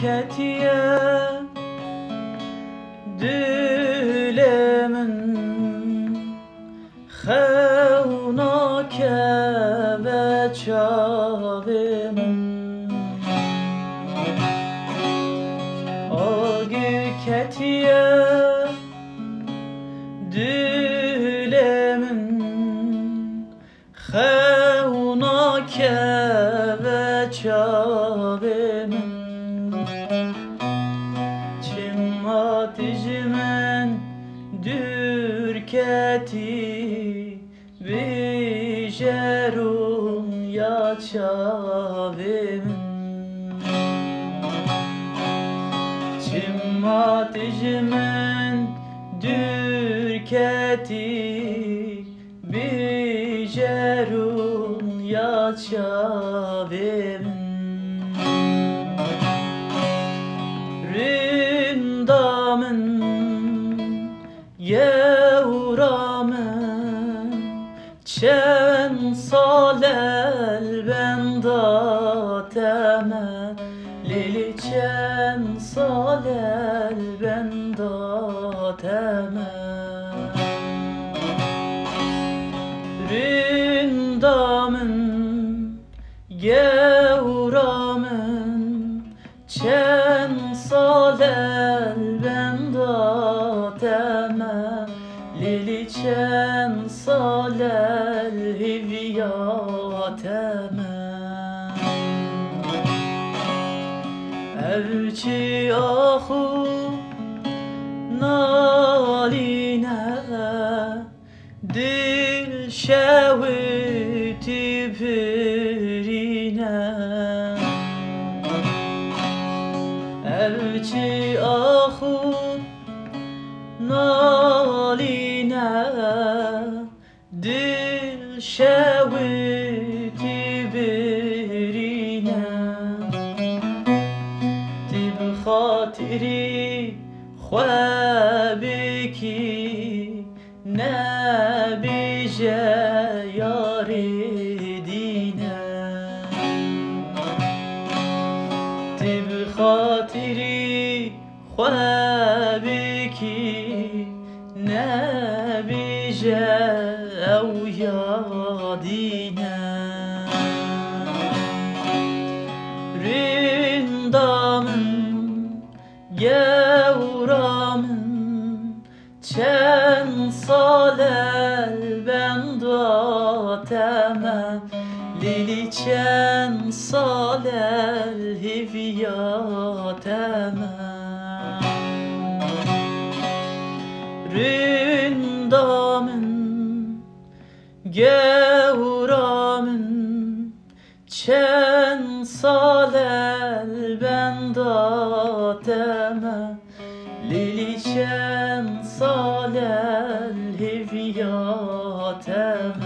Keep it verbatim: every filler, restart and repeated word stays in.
Ketiye dilê min, xew nakeve çavê min. Agir ketiye dilê min, xew nakeve çavê min. Çima tu ji min dûr ketî, bêje rûniya çavê min. Çima tu ji min dûr ketî, bêje rûniya çavê min. Rûnda min, gewra min, çend sal e li benda te me, lê lê çend sal e li benda te me. Rûnda min, gewra min, çend sal e li benda te me, lê lê çend sal e li hêviya te me. Ev çi ax û nalîn e, dil şewitî birîne. Ev çi ax û nalîn e, dil şewitî birîne. Tu bi xatirî xwe bikî, nebêje yarê dîne. Tu bi xatirî xwe bikî, nebêje ew ya dîne. Rûnda min, gewra min, çend sal e li benda te me, lê lê çend sal e li hêviya te me. Rûnda min, gewra min, çend sal e li benda te me, lê lê çend sal e li hêviya te me.